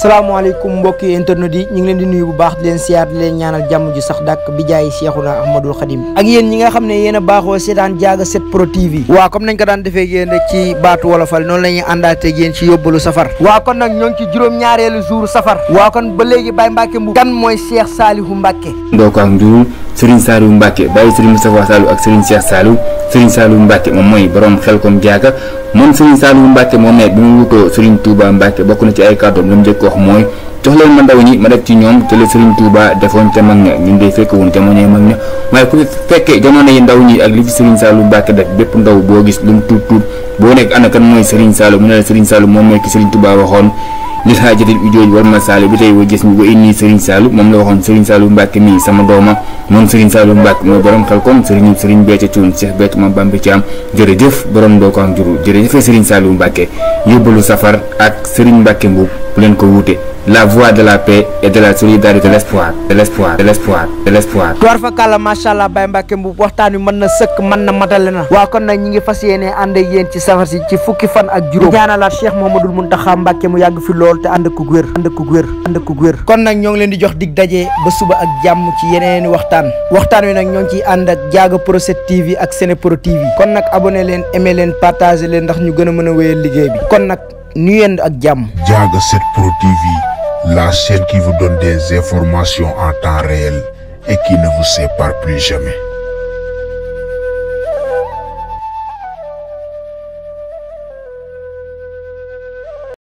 salaamaaleykum mbokki internet yi ñu ngi leen di nuyu bu baax di leen siyaar di leen ñaanal jàmm ju sax dàkk bi jaay Cheikhuna Ahmadul Khadim ak yéen ñi nga xam ne yéen a baaxoo seetaan Diaga 7 Pro TV waaw comme nañ ko daan defee yéen rek ci baatu wolofal noonu la ñuy àndaatee yéen ci yóbbalu safar waaw kon nag ñoo ngi ci juróom-ñaareelu jour safar waaw kon ba léegi Baye Mbacke Mbu kan mooy Cheikh Saliou Mbacke ndoo ko ak njurul Serigne Saliou Mbacke Baye Serigne Moustapha Saliou ak Serigne Cheikh Saliou Serigne Saliou Mbacke moom mooy borom Xelkom Diaga moom Serigne Saliou Mbacke moom ne bi mu wutoo Serigne Touba Mbacke bokk na ci ay kàddoom lu mu njëkk wax mooy jox leen ma ndaw ñi ma def ci ñoom te la Serigne Touba defoon ca mag ña ñun de fekkewuñ jamono yi mag ña waaye ku fekkee jamono yi ndaw ñi ak li fi Serigne Saliou Mbacke def bépp ndaw boo gis lu mu tuut tuut boo nekk ana kan mooy Serigne Saliou mu ne la Serigne Saliou moom mooy ki Serigne Touba waxoon li xaajatil ujooj war ma Saliou bi tey wa gis ñu ko indi Serigne Saliou moom la waxoon Serigne Saliou Mbacke mii sama dooma moom Serigne Saliou Mbacke mooy borom Xelkom Serigne Béthio Thioune Cheikh Béthio Mame Bamba Thiam jërëjëf borom ndoo ko ak njuru jërëjëf Serigne Saliou Mbacke yóbbalu safar ak Serigne Mbacke Mbuub bu leen ko wuute la voie de la paix et de la solidarité, de l'espoir. Tuwaar fa kàlla macha allah Baye Mbacke Mbuub waxtaan wi mën na sëkk mën na matale na waa kon nag ñi ngi fas yéene ànd ak yéen ci safar si ci fukki fan ak juróom ñaanalaat Cheikh Mouhamadoul Mountakha Mbacke mu yàgg fi lool te ànd ko wér kon nag ñoo ngi leen di jox dig daje ba suba ak jàmm ci yeneeni waxtaan wi nag ñoo ngi ciy ànd ak Diaga Pro 7 TV ak Sene Pro TV kon nag abonné leen aimé leen partagé leen ndax ñu gën a mën a wéyal liggéey bi kon nag ñu yend ak jàmm. Diaga 7 Pro TV, la chaîne qui vous donne des informations en temps réel et qui ne vous sépare plus jamais.